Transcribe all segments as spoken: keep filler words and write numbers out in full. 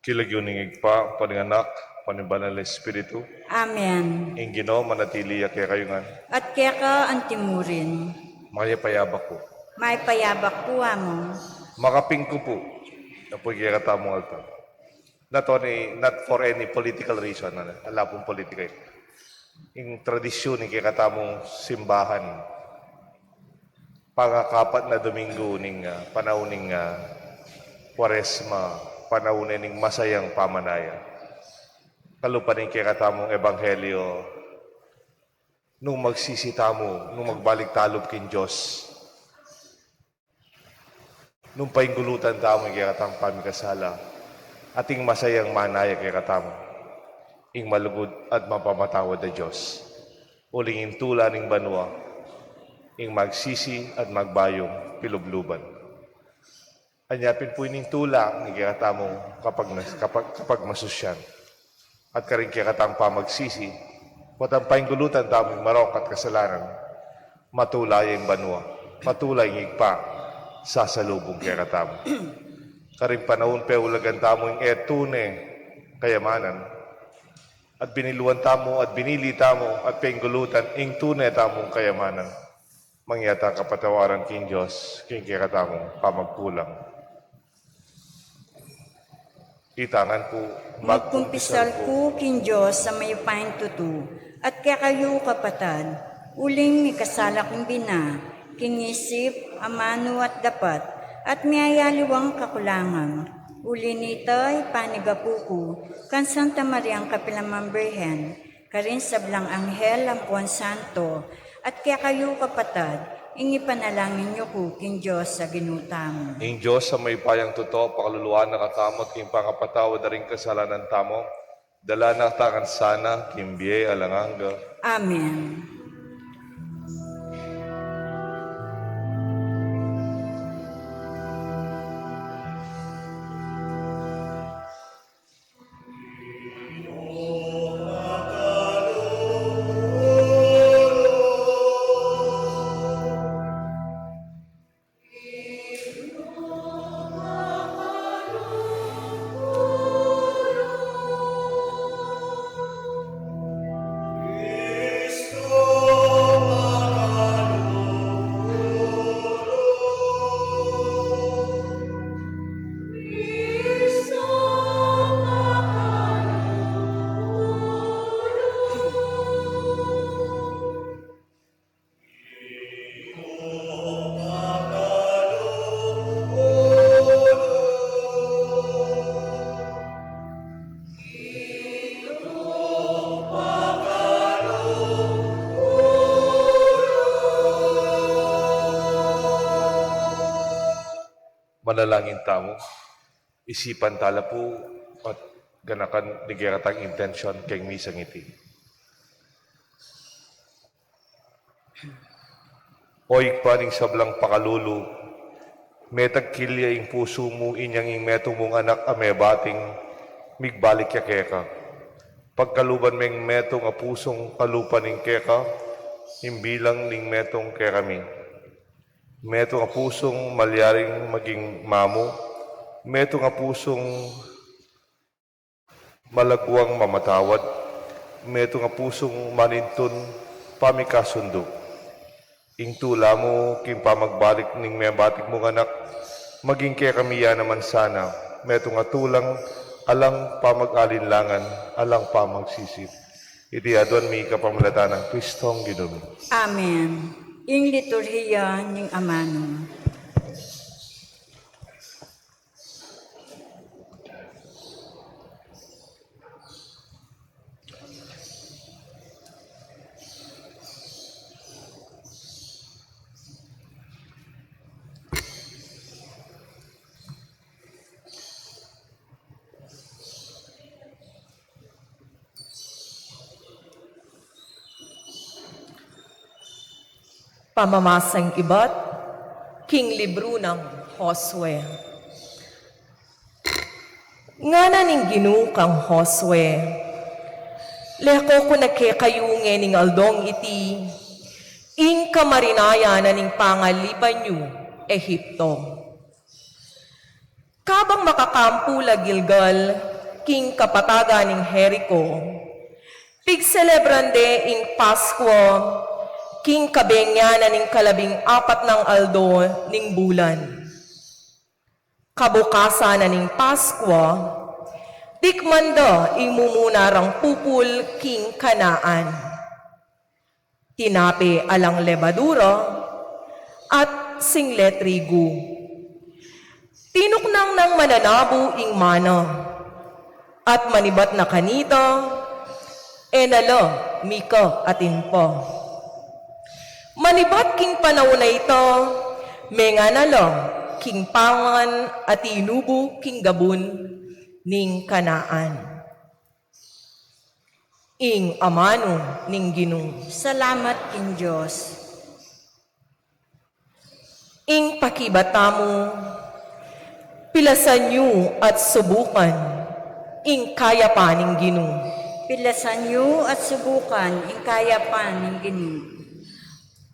King lagyu ning Ibpa, ampo ning Anak, ampo ning Banal a Espiritu. Amen. Ing Ginu manatili ya kekayu ngan. At keka antimurin. Mayap a yabak pu. Mayap a yabak pu, Among. Makapingku pu. Yan pu ing kekatamung altar. Not only, not for any political reason, ala pung politika ini. Ing tradisyun ning kekatamung simbahan, pangakapat na Domingo ning, ah, panaun ning, ah, Kuaresma, panaun ning masayang pamanaya. Kalupa ning kekatamung ebanghelyo, nung magsisi tamu, nung magbalik tamu lub king Dios, nung paingulutan tamu ing kekatang pamikasala, at ing masayang manaya kekatamu ing malugud at mapamatawad a Dios. Uling ing tula ning banua, ing magsisi at magbayung pilubluban. Anya pin pu ining tula ning kekatamung kapag, kapag, kapagmasusyan. At karing kekatang pamagsisi, potang paingulutan tamu ing marok at kasalanan, matula ya ing banua, matula ing Ibpa, sasalubung kekatamu. Karing panaun peulagan tamu ing e tune kayamanan, at biniluan tamu, at binili tamu, at paingulutan ing tune tamung kayamanan. Mangyatang kapatawaran king Dios king kekatamung pamagkulang. Itang ngan ku, magkumpisal ku king Dios a mayupayang tutu, at kekayu kapatad, uling mikasala kung bina, king isip, amanu at dapat, at miyayaliwang kakulangan. Uli nita, ipanigapu ku kang Santa Mariang kapilan man Birhen, karing sablang anghel ampon santo, at kekayu kapatad, ing ipanalangin yu ku king Dios a Ginu tamu. Ing Dios a mayupayang tutu, pakaluluan na katamu at king pangapatawad da ring kasalanan tamu, dala na katamu ngan sana king bie alang angga. Amen. Manalangin tamu. Isipan tala pu at ganakan ding kekatang intensyon keng misang iti. O Ibpa ning sablang pakalulu, metagkilya ing pusu mu inyang ing metung mung anak a mebating migbalik ya keka. Pagkaluban meng metung a pusung kalupa ning keka, ing bilang ning metung kekami. Metung a pusung malyaring maging mamu, metung a pusung malagwang mamatawad, metung a pusung manintun pamikasundu. Ing tula mu king pamagbalik ning mebating mung anak, maging kekami ya naman sana, metung a tulang alang pamag-alinlangan, alang pamagsisi. Iti aduan mi kapamilatan nang Kristong Ginu mi. Amen. Ing liturhiya ning amanu. Pamamasang ibat king libru nang Josue. Ngana ning Ginu kang Josue, leko ku na kekayu ngening aldong iti, ing kamarinayan na ning pangalipan yu Egipto. Kabang makakampu la Gilgal, king kapatagan ning Jerico. Pigselebran de ing Paskua king kabengi na ning kalabing apat nang aldo ning bulan. Kabukasan na ning Paskua, tikman da ing mumuna rang pupul king kanaan. Tinape alang lebadura at single trigu. Tinuknang nang mananabu ing mana at manibat na kanita, e na la mika atin pa. Manibat king panaun a ita, menga na la king pangan a tinubu king gabun ning kanaan. Ing amanu ning Ginu. Salamat king Dios. Ing pakibat tamu, pilasan yu at subukan ing kayapan ning Ginu. Pilasan yu at subukan ing kayapan ning Ginu.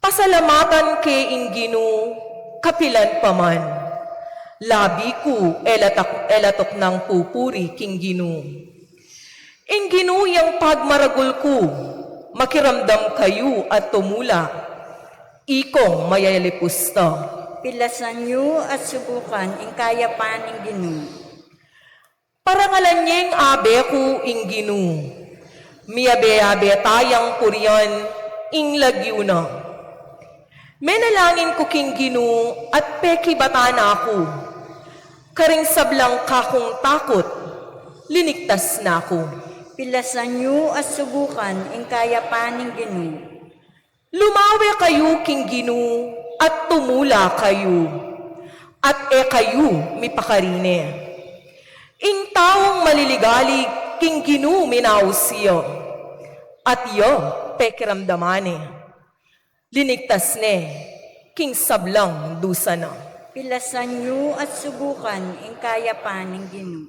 Pasalamatan ke ing Ginu kapilan pa man. Labi ku e latak-, e latuk nang pupuri king Ginu. Ing Ginu yang pagmaragul ku, makiramdam kayu at tumula. Ikong mayayalipus ta. Pilasan yu at subukan ing kayapan ning Ginu. Parangalan yeng abe ku ing Ginu. Miyabe-yabe tayang purian ing lagyu na. Menalangin ku king Ginu at pekibatan na ku. Karing sablang kakung takut, liniktas na ku. Pilasan yu at subukan ing kayapan ning Ginu. Lumawe kayu king Ginu at tumula kayu, at e kayu mipakarine. Ing taung maliligalig king Ginu minaus ya, at ya pekiramdaman ne. Linigtas ne king sablang dusa na. Pilasan yu at subukan ing kayapan ning Ginu.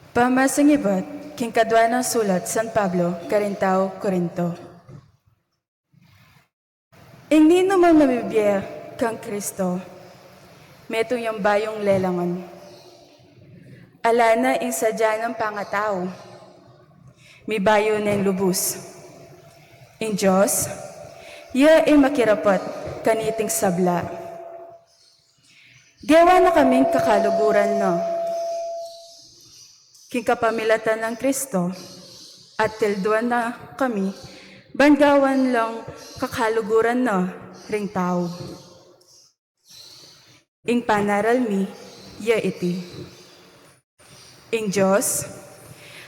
Pamasang ibat king kadua nang sulat San Pablo karing tau Corinto. Ing ninumang mabibie kang Kristo, metung yang bayung lelangan. Ala na ing sadya nang pangatau, mibayu neng lubus. Ing Dios, ya ing makirapat kaniting sabla. Gewa na kaming kakaluguran na king kapamilatan nang Kristo, at tilduan na kami ban gawan lang kakaluguran na ring tau. Ing panaral mi ya iti: Ing Dios,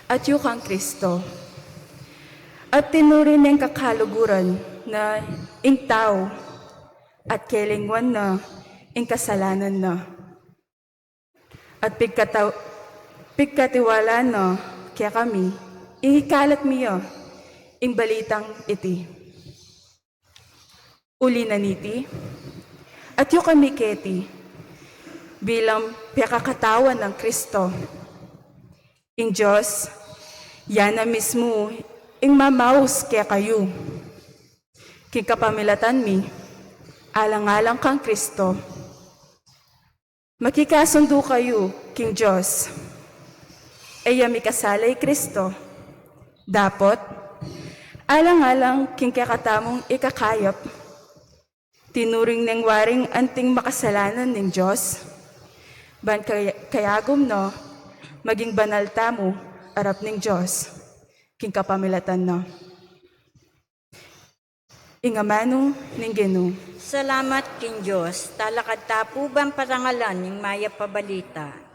atyu kang Kristo, at tinuring neng kakaluguran na ing tau, at kelingwan na ing kasalanan na. At pigkataw-, pigkatiwala na kekami, ing ikalat mi ya ing balitang iti. Uli na niti, atyu kami keti bilang pekakatawan nang Kristo. Ing Dios, ya na mismu ing mamaus kekayu. King kapamilatan mi, alang-alang kang Kristo, makikasundu kayu king Dios. E ya mikasala i Kristo. Dapot, alang-alang king kekatamung ikakayap, tinuring neng waring anting makasalanan ning Dios, ban kay-, kayagum na maging banal tamu arap ning Dios king kapamilatan na. Ing amanu ning Ginu. Salamat king Dios. Talakad ta pu ban parangalan ing mayap a balita.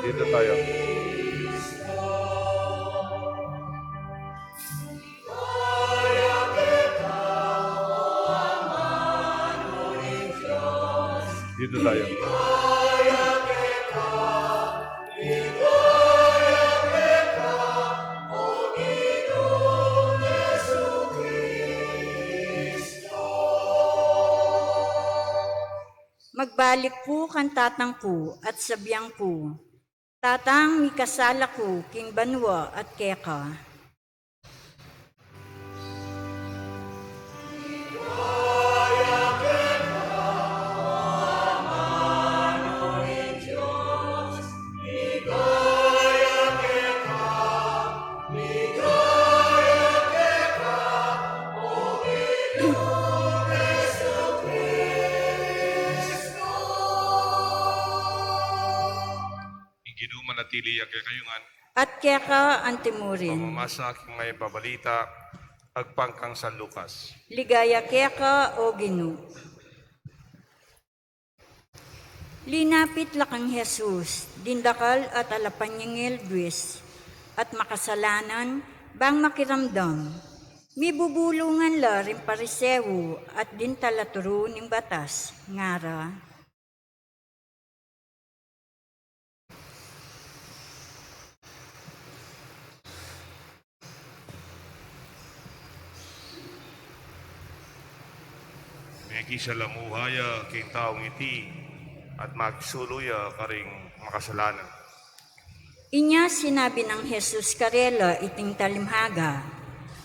Dito tayo. Dito tayo. Magbalik ku kan tatang ku at sabian ku, Tatang, mikasala ku king banua at keka. Ing Ginu manatili ya kekayu ngan. At keka antimurin. Pamamasa king mayap a balita agpang kang San Lucas. Ligaya keka, o Ginu. Linapit la kang Jesus ding dakal at alapanyingil, duis at makasalanan, bang makiramdam. Mibubulungan la ring Pariseo at ding talaturu ning batas, ngara, Mekisalamuha ya king taung iti at makisulu ya karing makasalanan. Inya sinabi nang Jesus karela iting talinghaga,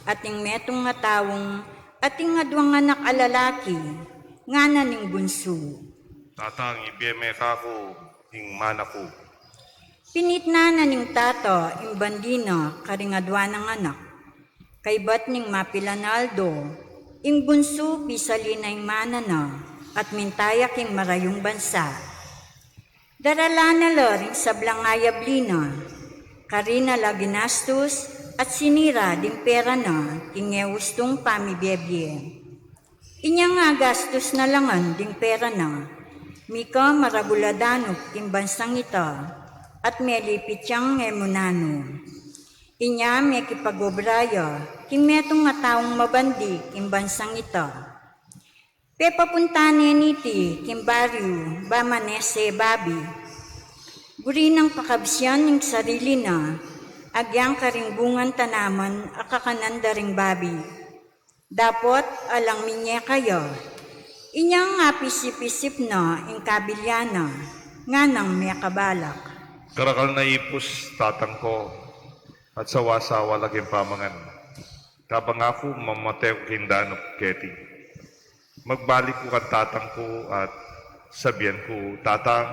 Ating metung a taung ating aduang anak a lalaki, ngana ning bunsu, Tatang, ibie me kaku ing mana ku. Pinitnan na ning tata ing bandi na karing adua nang anak. Kaybat ning mapilan a aldo, ing bunsu pisalin na ing mana na at minta ya king marayung bansa. Daralan na la ring sablang ayabli na, karin na la ginastus at sinira ding pera na king e ustung pamibie-bie. Inyang agastus na la ngan ding pera na, mika maragul a danup king bansang ita, at melipit yang e mu nanu. Inya mekipag-obra ya king metung a taung mabandi king bansang ita. Pepapunta ne niti king baryu ba manese babi. Buri nang pakabsian ing sarili na agyang karing bungang tanaman a kakanan da ring babi. Dapot alang minyeka ya. Inyang apisip-isip na ing kabilya na, nganang mekabalak, Karakal na ipus, tatang ku, at sawa-sawa la king pamangan. Kabang aku mamate ku king danup keti. Magbalik ku kan tatang ku at sabian ku, Tatang,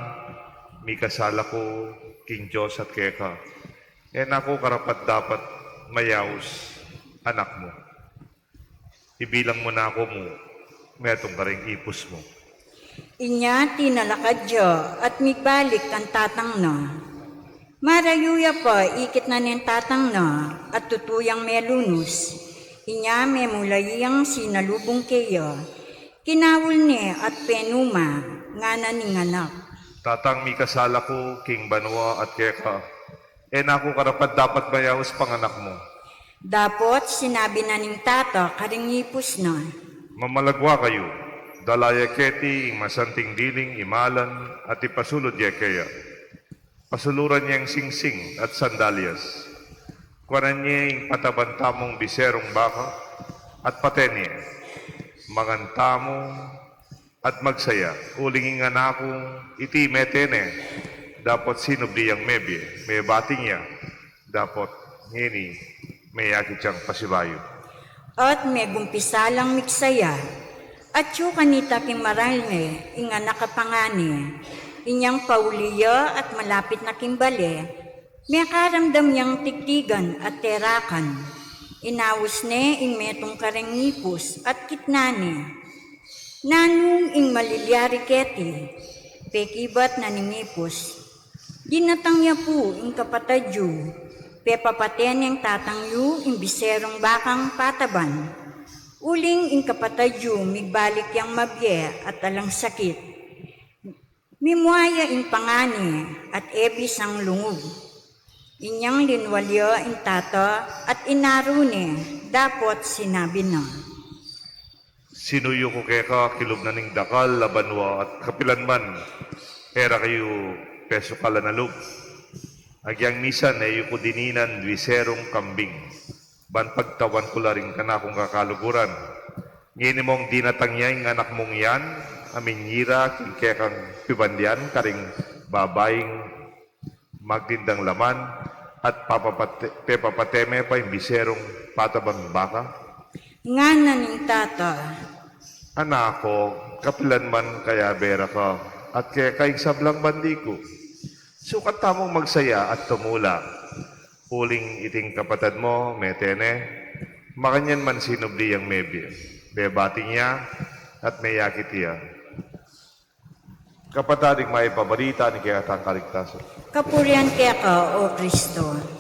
mikasala ku king Dios at keka. E na ku karapat-dapat mayaus anak mu. Ibilang mu na ku mu metung karing ipus mu. Inya tinalakad ya at migbalik kan tatang na. Marayu ya pa ikit na ning tatang na at tutu yang melunus. Inya memula yang sinalubung keya. Kinaul ne at penuma, ngana ning anak, Tatang, mikasala ku king banua at keka. E na ku karapat-dapat mayaus pang anak mu. Dapot sinabi na ning tata karing ipus na, Mamalagwa kayu, dala ye keti ing masanting diling imalan at ipasulud ye keya. Pasuluran ye ing singsing at sandalyas. Kuanan ye ing pataban tamung biserung baka at paten ye. Mangan tamu at magsaya, uling ing anak kung iti mete ne, dapot sinubli yang mebie, mebating ya, dapot ngeni meyakit yang pasibayu. At megumpisa lang migsaya. Atyu kanita king maral ne ing anak a pangane. Inyang pauli ya at malapit na king bale, mekaramdam yang tigtigan at terakan. Inaus ne ing metung kareng ipus at kitnan ne, Nanung ing malilyari keti? Pekibat na ning ipus, Dinatang ya pu ing kapatad yu, pepapate neng tatang yu ing biserung bakang pataban. Uling ing kapatad yu migbalik yang mabie at alang sakit. Mimua ya ing pangane at e bisang lungub. Inyang linwal ya ing tata at inaru ne, dapot sinabi na, Sinuyu ku keka kilub na ning dakal a banua at kapilan man e ra kayu pesukal a lub. Agyang misan e yu ku dininan dwiserung kambing, ban pagtawan ku la ring kanakung kakaluguran. Ngeni mong dinatang ya ing anak mung yan a minyira king kekang pibandian karing babaing magtindang laman, at papapate-, pepapate me pa ing biserung patabang baka? Ngana ning tata. Anak ku, kapilan man kayabe ra ka, at keka ing sablang bandi ku. Sukat tamung magsaya at tumula. Uling iting kapatad mu, mete ne, makanyan man sinubli yang mebie. Bebati ya, at meyakit ya. Kapatad, ing mayap a balita ning kekatang kaligtasan. Kapurian keka, O Kristo.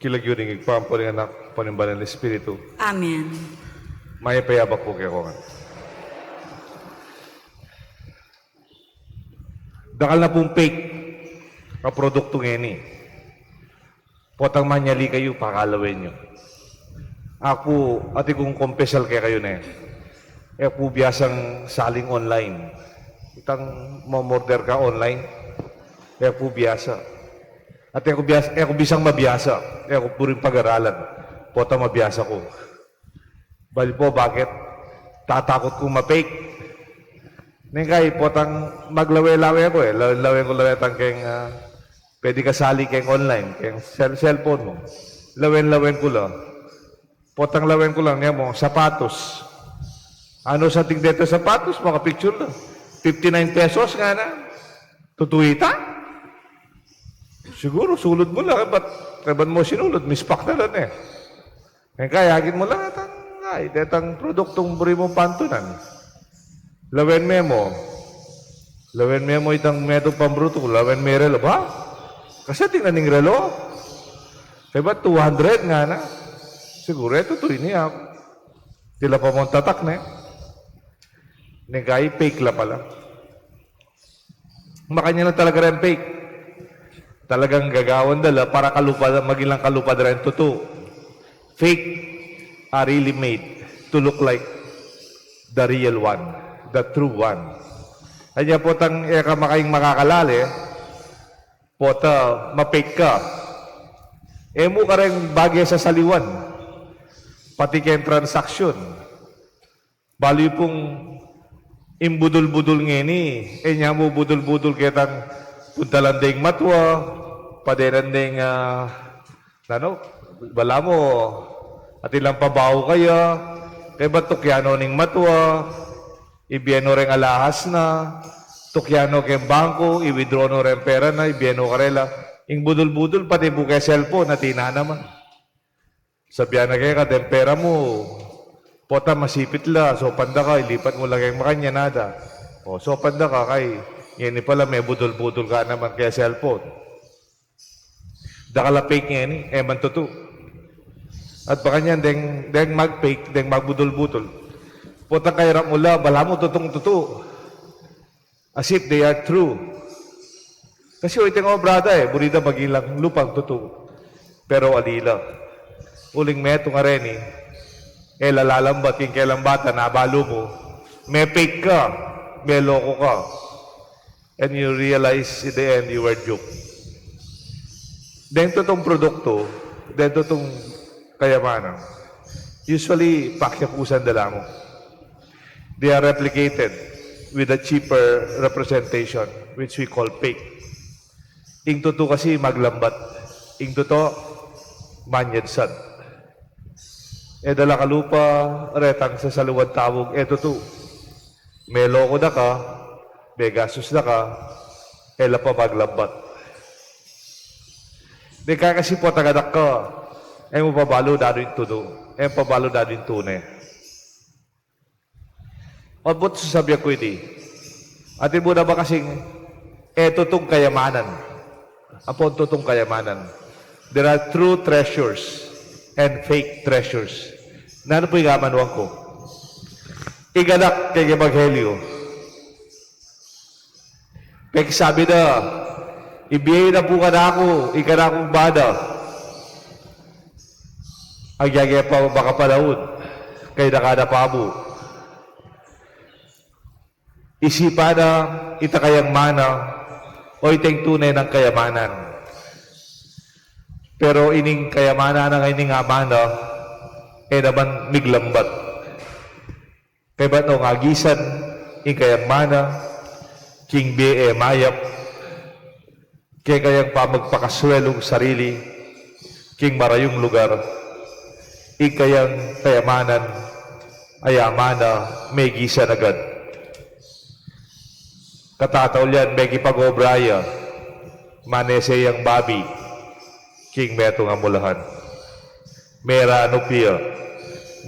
King lagyu ning Ibpa, ampo ning Anak, ampo ning Banal a Espiritu. Amen. Mayap a yabak pu kekongan. Dakal na pung fake a produktu ngeni. Potang manyali kayu, pakalawen yu. Aku, atin kung confessal kekayu ne. E ku biasang saling online. Itang mamorder ka online. E ku biasa. At e ku bias-, e ku bisang mabiasa. E ku buring pag-aralan. Potang mabiasa ku. Bali pu, bakit? Tatakut kung ma-fake. Neng kai, potang maglawe-lawe ku e. Lawen-lawen ku la itang keng, ah, pwede kasali keng online, keng cell-, cellphone mu. Lawen-lawen ku la. Potang lawen ku la, niya mu, sapatos. Ano santing deta sapatos? Maka-picture la. Fifty-nine pesos ngana. Tutu ita? Siguru, sulud mu la, kaybat, kaybat mu sinulud, mispak na la ne. Neng kai, agit mu la itang, ay, detang produktung buri mung pantunan. Lawen me mu. Lawen me mu itang metung pang produktu, lawen me relo. Ba? Kasi atin na ning relo. Kaybat two hundred ngana. Siguru, e, tutu ini aku. Tila pa mung tatak ne. Neng kai, fake la pala. Makanyan na talaga reng fake. Talagang gagawan da la para kalupad, maging lang kalupad reng tutu. Fake are really made to look like the real one, the true one. Anya potang e ka makaing makakalale, pota ma-fake ka. E mu kareng bage sasaliwan. Pati keng transaksyon. Balu yu pung ing budul-budul ngeni, e, nya mu budul-budul ketang puntalan deng matua, padenan deng, ah, nanu, balamu, atin lang pabau kaya, kaybat tukyan no ning matua, ibie no reng alahas na, tukyan no keng bangku, i-withdraw no reng pera na, ibie no karela. Ing budul-budul, pati bu keng cellphone, atin na naman. Sabian na keka deng pera mu, pota masipit la, saupan da ka, ilipat mu la keng makanyan, nada. O, saupan da ka, kai, ngeni pala mebudul-budul ka naman keng cellphone. Dakal a fake ngeni, e man tutu. At makanyan, deng, deng mag-fake, deng magbudul-budul. Pota kairap mu la, balamu tutung tutu. As if they are true. Kasi o, itang obra da, e, buri da maging lang lupang tutu. Pero ali la. Uling metung a reni, e la lalambat king kelang bata na balu mu, me-fake ka, meloko ka. And you realize in the end you were duped. Deng tutung produktu, deng tutung kayamanan, usually pakyakusan da la mu. They are replicated. with a cheaper representation, which we call fake. Ing tutu kasi maglambat. Ing tutu, manyadsad. E da la kalupa retang sasaliwan tawag, e tutu. Meloko da ka, megastus da ka, e la pa maglambat. Deng kakasiputan a anak ka, e mu pa balu danu ing tutu, e mu pa balu danu ing tune. At buat sasabian ku iti, atin mu na ba kasing e tutung kayamanan? Ampong tutung kayamanan. There are true treasures and fake treasures. Nanu pu ing amanuan ku? Ing anak keng ebanghelyo. Pegsabi na, ibie na pu kanaku ing kanakung mana. Agyang e pa makapalaud, kayna ka na pamu. Isipan na ita kayang mana, o itang tune nang kayamanan. Pero ining kayamanan nang ining amana, e naman miglambat. Kaybat no agisan ing kayang mana, king bie e mayap, king kayang pamagpakasuelung sarili, king marayung lugar, ing kayang kayamanan, a ya mana, megisan agad. Katataulian, mekipag-obra ya, manese yang babi, king metung a mulahan. Meranup ya,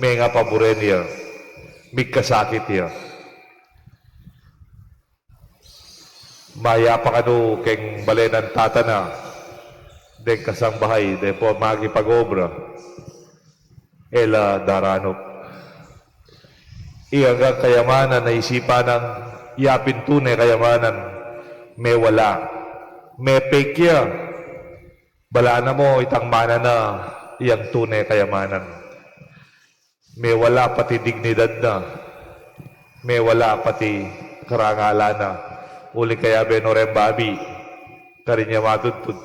mengapaburen ya, migkasakit ya. Mayap a kanu keng bale nang tata na, deng kasangbahay, deng pamagipag-obra, e la daranup. Ing anggang kayamanan a isipan nang yapin tune kayamanan, mewala, me-fake ya. Balaan na mu itang mana na yang tune kayamanan. Mewala pati dignidad na. Mewala pati karangalan na. Uling kayabe no reng babi, karin ya matudtud.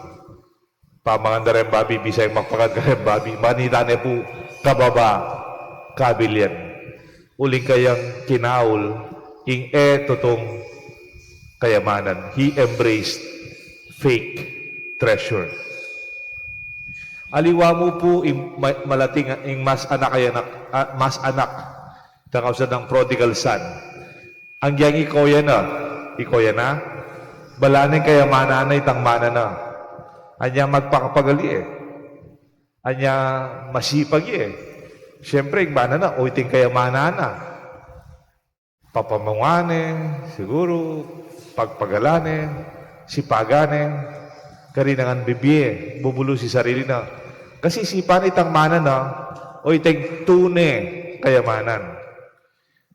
Pamangan da reng babi, bisa yang magpakan kareng babi. Manita ne pu kababa, kabilian. Uling kayang kinaul ing e tutung kayamanan. He embraced fake treasure. Aliwa mu pu ing ma-, malating, ing mas anak a anak, ah, mas anak. Itang kausan nang prodigal son. Agyang ikoya na, ikoya na, balaan neng kayamanan na itang mana na. Anya magpakapagal ye. Anya masipag ye. Siyempre, ing mana na, o iting kayamanan na. Papamungan ne, siguru, pagpagalan ne, sipagan ne, karin ngan bibie, bubulus ing sarili na. Kasi isipan na itang mana na, o itang tune kayamanan.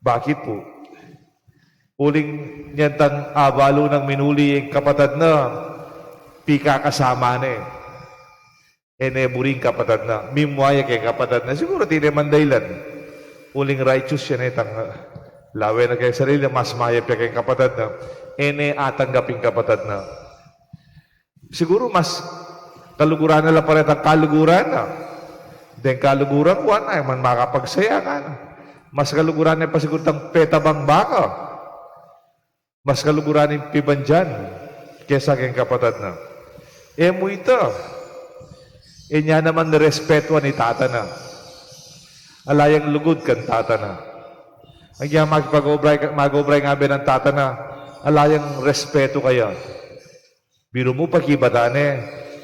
Bakit pu? Uling nyan tang abalu nang minuli ing kapatad na, pikakasama ne. E ne buri ing kapatad na. Mimua ya keng kapatad na. Siguru atin ne mang dahilan. Uling righteous ya ne tang, ah, lawen na keng sarili na, mas mayap ya keng kapatad na. E ne atanggap ing kapatad na. Siguru mas kaluguran na la pa retang kaluguran na. Deng kaluguran, wa na, e man makapagsaya ngana. Mas kaluguran ne pa siguru tang petabang baka. Mas kaluguran ing pibandian kesa keng kapatad na. E mu ita. E ne naman respetuan ing tata na. Ala yang lugud kang tata na. Agyang makipag-obra, mag-obra ing abe nang tata na, ala yang respetu kaya. Biru mu, pakibatan ne,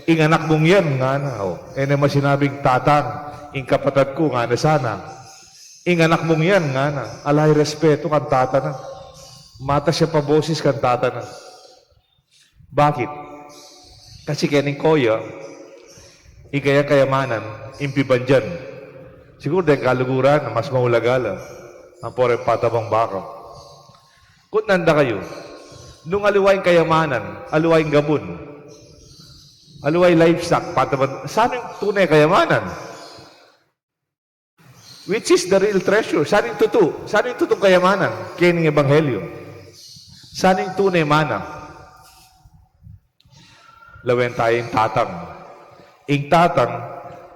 ing anak mung yan, ngana. O, e ne masinabing tatang, ing kapatad ku, ngana sana. Ing anak mung yan, ngana. Ala ya respetu kang tata na. Matas ya pa bosis kang tata na. Bakit? Kasi keni koya, ing kayang kayamanan, ing pibandian. Siguru deng kaluguran, mas maulaga la. Ampo reng petabang baka. Kutnan da kayu, nung aliwa ing kayamanan, aliwa ing gabun, aliwa ing livestock, petabang, sanu ing tune kayamanan? Which is the real treasure? Sanu ing tutu? Sanu ing tutung kayamanan? Keni king ebanghelyo. Sanu ing tune mana? Lawen taya ing tatang. Ing tatang,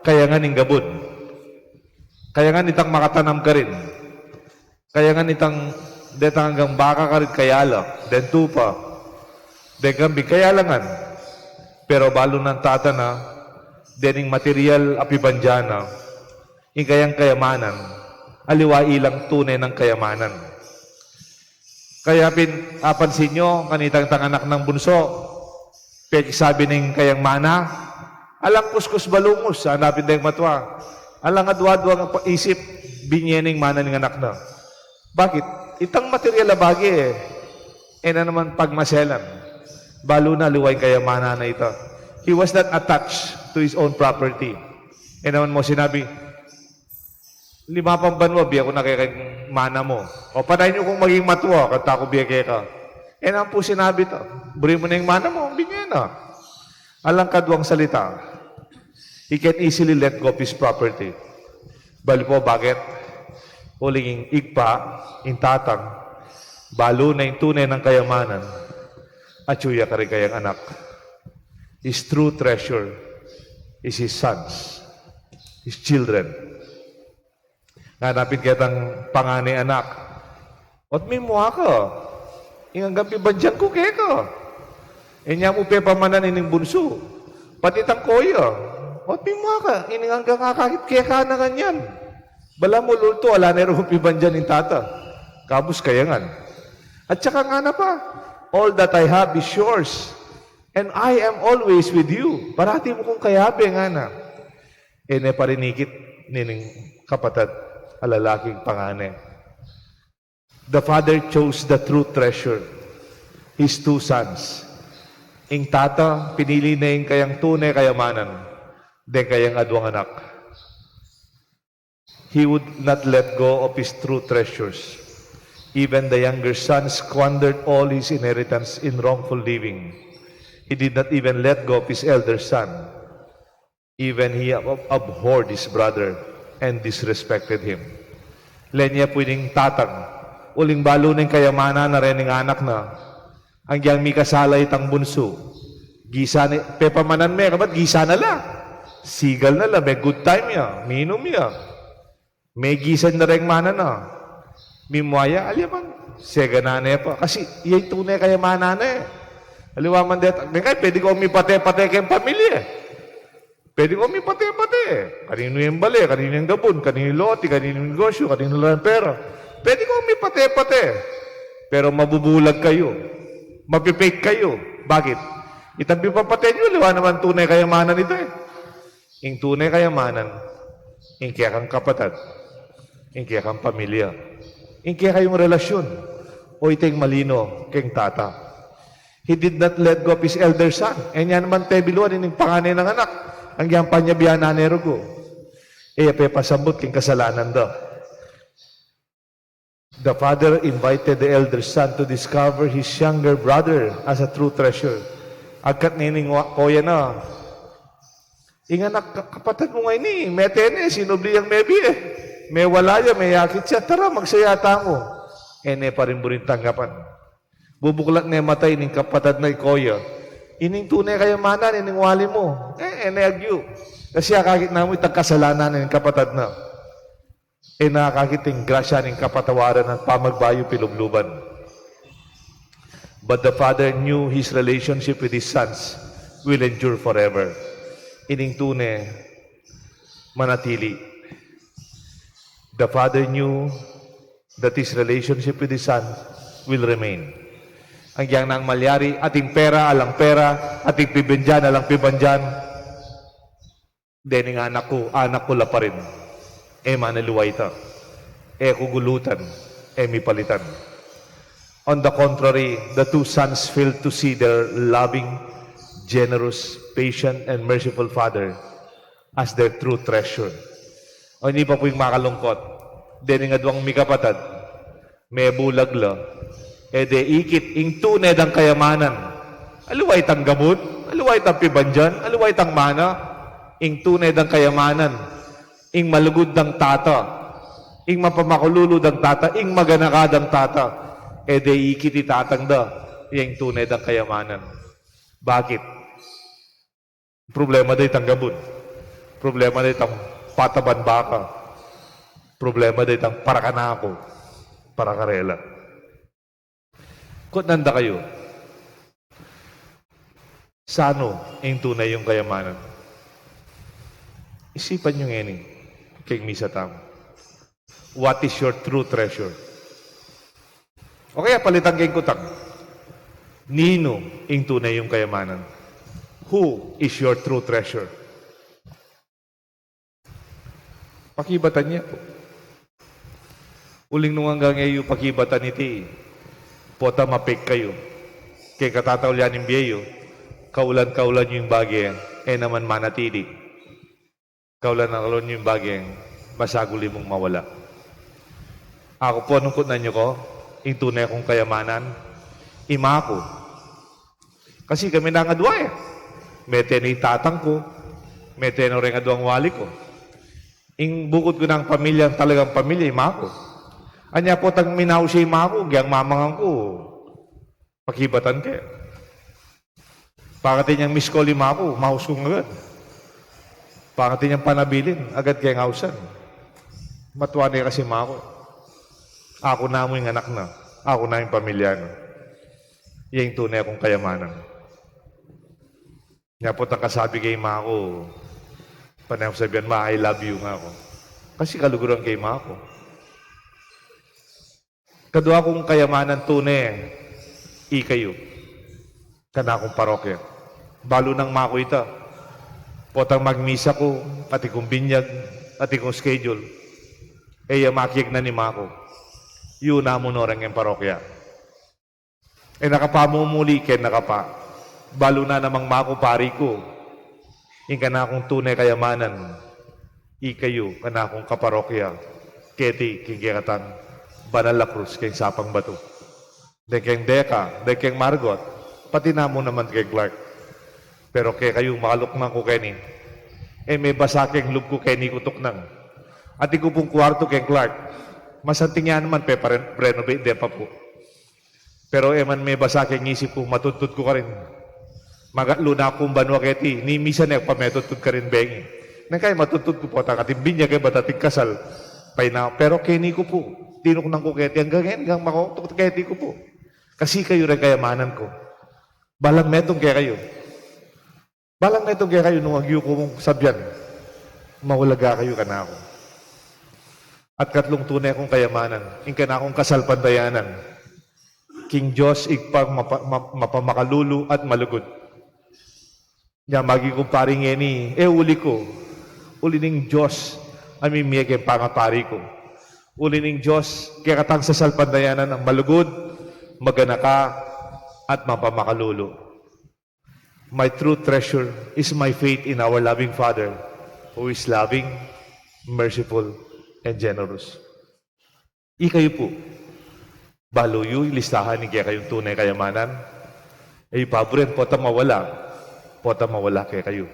kaya ngan ing gabun. Kaya ngan itang makatanam karin. Kaya ngan itang Detang anggang baka karin kayala, deng tupa, deng kambing kayala ngan. Pero balu nang tata na, dening material a pibandian na, ing kayang kayamanan, aliwa ilang tune nang kayamanan. Kaya pin, apansin nyo, kanitang itang anak nang bunsu, peksabi ning kayang mana, alang kuskus balungus, hanapin deng matua. Alang adwa-dwang isip, binye ning mana ning anak na. Bakit? Itang material a bage, e na naman pagmaselan. Balu na aliwa ing kayamanan na ita. He was not attached to his own property. E naman mu sinabi, "Lima pang banua, bie ku na keka ing mana mu." O, panayan yu kung maging matua, kanta ku bie keka. E naman pu sinabi ta, "Buri mu na ing mana mu," binye na. Alang kadwang salita, he can easily let go of his property. Balu pu, bakit? Uling ing ibpa, ing tatang, balu na ing tune nang kayamanan, atyu ya karing kayang anak. His true treasure is his sons, his children. Nganapin ketang pangane anak, "Ot mimua ka, ing anggang pibandian ku keka. Inya mu pepamanan ining bunsu, pati itang koya. Ot mimua ka, ining anggang akakit keka na ngan yan. Balamu lultu, ala ne rung pibandian ing tata. Kabus kaya ngan." At saka ngana pa, "All that I have is yours, and I am always with you." Parati mu kung kayabe, ngana. E ne pa rin ikit nining kapatad a lalaking pangane. The father chose the true treasure, his two sons. Ing tata, pinili ne ing kayang tune kayamanan, deng kayang adwang anak. He would not let go of his true treasures. Even the younger son squandered all his inheritance in wrongful living. He did not even let go of his elder son. Even he ab-, abhorred his brother and disrespected him. Lenya pu ining tatang, uling balu na ing kayamanan na reng anak na, anggiyang mikasala itang bunsu. Gisa ne, pepamanan me, kabat gisa na la. Sigal na la, me-good time ya, minum ya. Megisan na reng mana na. Mimua ya, aliwa man, sega na ne pa. Kasi, iya ing tune kayamanan na e. Aliwa man deta, me kaya, pwede kong mipate-pate keng pamilya e. Pwede kong mipate-pate e. Kaninu yang bale, kaninu yang gabun, kaninu lote, kaninu negosyu, kaninu la ing pera. Pwede kong mipate-pate e. Pero mabubulag kayu. Mape-fake kayu. Bakit? Itang pipapate yu, aliwa naman tune kayamanan ita e. Ing tune kayamanan, ing kekang kapatad, ing kekang pamilya, ing kekayung relasyun, o ita ing malino keng tata. He did not let go of his elder son. E niya naman tebiluan ining pangane nang anak, anggiyang panyabian na ne rugu. E ya pepasambut king kasalanan da. The father invited the elder son to discover his younger brother as a true treasure. Agkat nining wa-, koya na, "Ing anak ka-, kapatad mu ngeni, mete ne, sinubli yang mebie. Mewala ya, meyakit ya, tara, magsaya tamu." E ne pa rin buring tanggapan. Bubuklat ne mata ining kapatad na i koya. "Ining tune kayamanan, ining wali mu." E, e ne agyu. Kasi akakit na mu itang kasalanan ning kapatad na. E na akakit ing grasya ning kapatawaran at pamagbayu pilubluban. But the father knew his relationship with his sons will endure forever. Ining tune manatili. The father knew that his relationship with his son will remain. Anggiyang nang malyari, ating pera, alang pera, ating pibandian, alang pibandian. Dening anak ku, anak ku la pa rin. E manaliwa ita. E ku gulutan, e mipalitan. On the contrary, the two sons failed to see their loving, generous, patient, and merciful father as their true treasure. O ini pa pu ing makalungkot. Dening adwang mikapatad, mebulag la, e de ikit ing tune dang kayamanan. Aliwa itang gabun, aliwa itang pibandian, aliwa itang mana, ing tune dang kayamanan, ing malugud dang tata, ing mapamakululu dang tata, ing maganaka dang tata, e de ikit i tatang da, ya ing tune dang kayamanan. Bakit? Problema da itang gabun. Problema da itang pataban baka. Problema da itang para kanaku, para karela. Kutnan da kayu, sanu ing tune yung kayamanan? Isipan yu ngeni, keng misa tamu. What is your true treasure? O kaya palitan keng kutang, ninu ing tune yung kayamanan? Who is your true treasure? Pakibatan ye pu. Uling nung anggang e yu pakibatan iti, pota mapek kayu. Keng katataulian ning bie yu, kaulan-kaulan yu ing bage, e naman manatili. Kaulan-kaulan yu ing bage, masagul mung mawala. Aku pu, nung kutnan yu ku, ing tune kung kayamanan, ima ku. Kasi kami nang adwa e. Mete ne ing tatang ku, mete ne reng adwang wali ku. Ing bukud ku nang pamilya, talagang pamilya, ima ku. Anya potang minausi ya ima ku, agyang mamangan ku, pakibatan ke. Pangati niyang miss call ima ku, maus ku agad. Pangati niyang panabilin, agad keng ausan. Matua ne kasi ima ku. Aku namu ing anak na, aku namu ing pamilya na. Iyang tune kung kayamanan. Nya potang kasabi ke ima ku, pane ku sabian, "Ma, I love you," nga ku. Kasi kaluguran ke ima ku. Kadwa kung kayamanan tune, ikayu. Kanakung parokya. Balu nang ima ku ita. Potang magmisa ku, atin kung binyag, atin kung schedule. E ya makiagnan ima ku. Yu namu no reng ing parokya. E na ka pa mumuli keng nakapa. Balu na namang ima ku pari ku. Ing kanakung tune kayamanan, ikayu, kanakung kaparokya, keti king kekatang banal a krus keng sapang batu. Deng keng Deka, deng keng Margot, pati namu naman keng Clark. Pero kekayu, makaluknang ku keni. E mebasa keng lub ku keni ku tuknang. Atin ku pung kuartu keng Clark. Masanting ya naman, pepa-renovate de pa pu. Pero e man mebasa keng isip ku, matudtud ku karin. Magatlu na kung banua keti, ni misa ne ku pa metudtud karin bengi. Neng kaya matudtud ku pu, atin kung binyag e, bat atin kasal. Paina, pero keni ku pu, tinuknang ku keti, anggang ngeni, anggang makatuktuk keti ku pu. Kasi kayu reng kayamanan ku. Balang metung kekayu. Balang metung kekayu nung agyu ku mung sabian, maulaga kayu kanaku. At katlung tune kung kayamanan, ing kanakung kasalpantayanan king Dios Ibpang mapa-, ma-, mapamakalulu at malugud. Nya maging kumpari ngeni, e uli ku, uli ning Dios a mimie keng pangapari ku. Uli ning Dios, kekatang sasalpantayanan a malugud, maganaka, at mapamakalulu. My true treasure is my faith in our loving Father, who is loving, merciful, and generous. Ikayu pu, balu yu ing listahan ning kekayung tune kayamanan? E yu paburen pota mawala, pota mawala kekayu.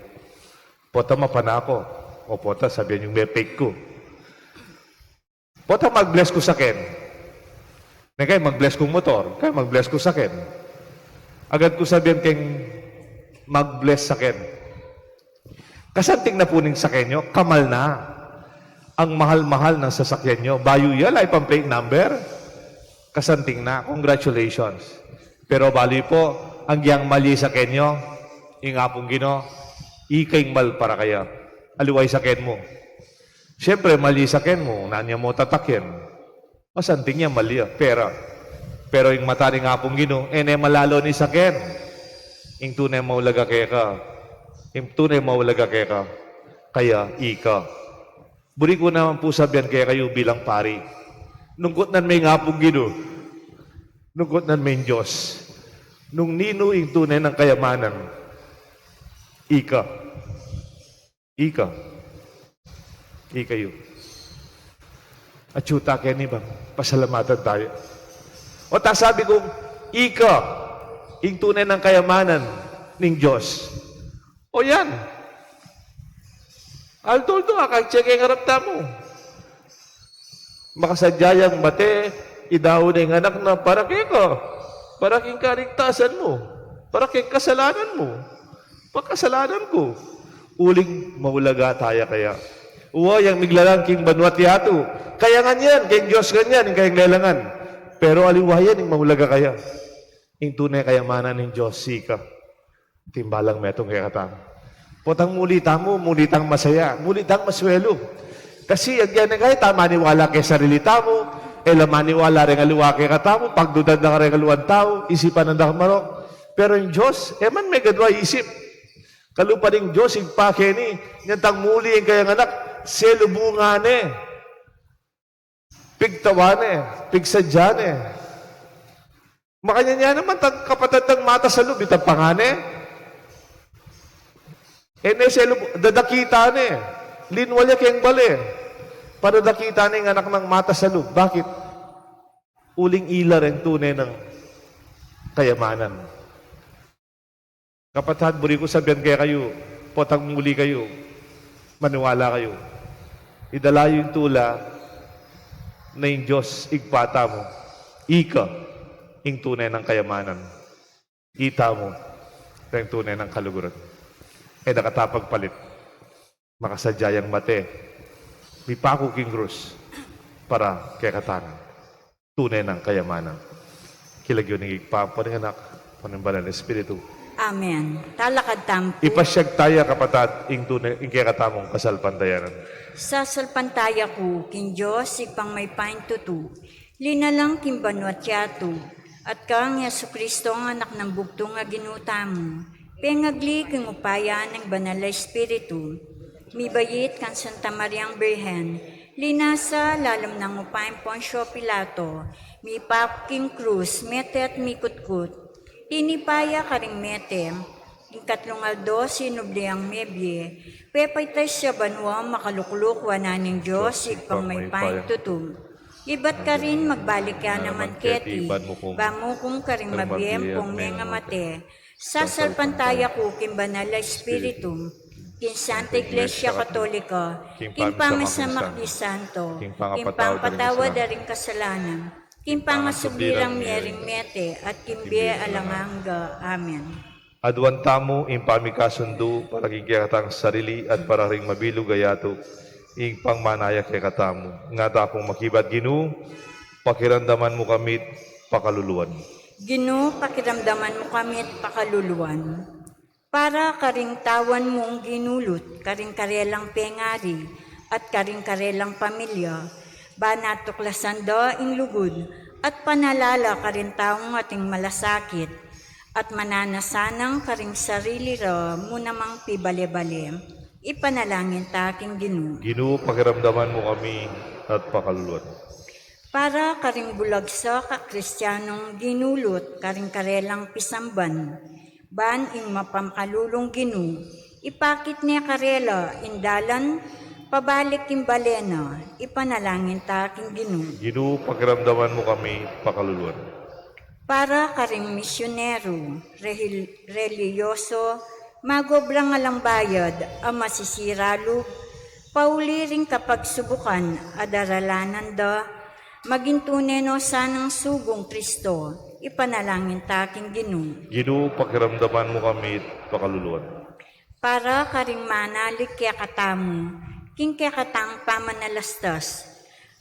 Pota mapanako, o pota sabian yung mepek ku. Pota mag-bless ku saken. Neng kaya mag-bless kung motor, kaya mag-bless ku saken. Agad ku sabian keng mag-bless saken, kasanting na pu ning saken yu, kamal na. Ang mahal-mahal ng sasakyan yu, bayu ya, ala pang plate number. Kasanting na, congratulations. Pero balu yu pu, agyang mali saken yu, ing Apung Ginu, ika ing mal para kaya. Aliwa ing saken mu. Siyempre, mali saken mu, nanu ya mu tatakyan? Masanting ya, mali ya, pera. Pero ing mata ning Apung Ginu, e ne malalu ing saken. Ing tune maulaga keka, ing tune maulaga keka, kaya ika. Buri ku naman pu sabian kekayu bilang pari, nung kutnan me ing Apung Ginu, nung kutnan me ing Dios, nung ninu ing tune nang kayamanan, ika. Ika. Ikayu. Atyu ta keni bang pasalamatan tayu. O ta sabi kung, ika ing tune nang kayamanan ning Dios. O yan. Aldo-aldo, akakit ya keng arap tamu. Makasadya yang mate, idao ne ing anak na para keka, para king kaligtasan mu, para keng kasalanan mu, pang kasalanan ku. Uling maulaga taya kaya? Wa yang miglalang king banua't yatu. Kaya ngan yan, keng Dios ngan yan ing kayang lelangan. Pero aliwa yan ing maulaga kaya? Ing tune kayamanan ning Dios, ika. Atin balang metung kekatamu. Potang muli tamu, muli tang masaya, muli tang maswelu. Kasi agyan ne kaya ta maniwala ke sarili tamu, e la maniwala reng aliwa kekatamu, pagdudan da ka reng aliwang tau, isipan da ka marok. Pero ing Dios, e man megadwa isip. Kalupa ning Dios, Ibpa keni, nyantang muli ing kayang anak, selubungan ne. Pigtawan ne, pigsadyan ne. Makanyan ya naman tang kapatad nang matas a lub, itampang ne. E ne selub-, dadakitan ne. Linwal ya keng bale. Padadakitan ne ing anak nang matas a lub. Bakit? Uling ila reng tune nang kayamanan. Kapatad, buri ku sabian kekayu, potang muli kayu, maniwala kayu. Idala yu ing tula na ing Dios Ibpa tamu, ika ing tune nang kayamanan. Itamu reng tune nang kaluguran. E da ka ta pagpalit. Makasadya yang mate, mipaku king krus para kekatamu. Tune nang kayamanan. King lagyu ning Ibpa, ampo ning Anak, ampo ning Banal a Espiritu. Amen. Talakad tamu pu. Ipasyag taya, kapatad, ing tune, ing kekatamung kasalpantayanan. Sasalpantaya ku king Dios, Ibpang mayupayang tutu, linalang king banua't yatu, at kang Jesucristo, a Anak nang bugtung a Ginu tamu, pengagli king upaya ning Banal a Espiritu, mibait kang Santa Mariang Birhen, linasa lalam nang upa nang Poncio Pilato, mipaku king krus, mete at mikutkut, tinipa ya karing mete, king katlung aldo sinubli yang mebie, pepaitas ya banua, makalukluk wanan ning Dios, Ibpang mayupayang tutu. Ibat karin magbalik ya naman keti, ban mukum karing mabie ampong mengamate. Sasalpantaya ku king Banal a Espiritu, king Santa Iglesia Katolika, king pamisamak ding santo, king pangapatawad da ring kasalanan, king pangasubli rang mie ring mete, at king bie alang angga. Amen. Aduan tamu ing pamikasundu para king kekatang sarili at para ring mabilug a yatu, ing pangmanaya kekatamu. Ngatamu pung makibat, Ginu, pakiramdaman mu kami't pakaluluan. Ginu, pakiramdaman mu kami't pakaluluan. Para karing tawen mung ginulut, karing karelang pengari, at karing karelang pamilya, ban atuklasan da ing lugud, at panalala karing taung ating malasakit, at mananasan nang karing sarili ra mu namang pibale-bale, ipanalangin ta king Ginu. Ginu, pakiramdaman mu kami at pakaluluan. Para karing bulagsak a Kristianong ginulut karing karelang pisamban, ban ing mapamakalulung Ginu, ipakit ne karela ing dalan pabalik king bale na, ipanalangin ta king Ginu. Ginu, pakiramdaman mu kami, pakaluluan. Para karing misyonero, rehil-, relihiyoso, magobra alang bayad, a masisira lub, pauli ring kapagsubukan a daralanan da, maging tune no sanang sugung Kristo, ipanalangin ta king Ginu. Ginu, pakiramdaman mu kami't pakaluluan. Para karing manalig kekatamu, king kekatang pamanalastas,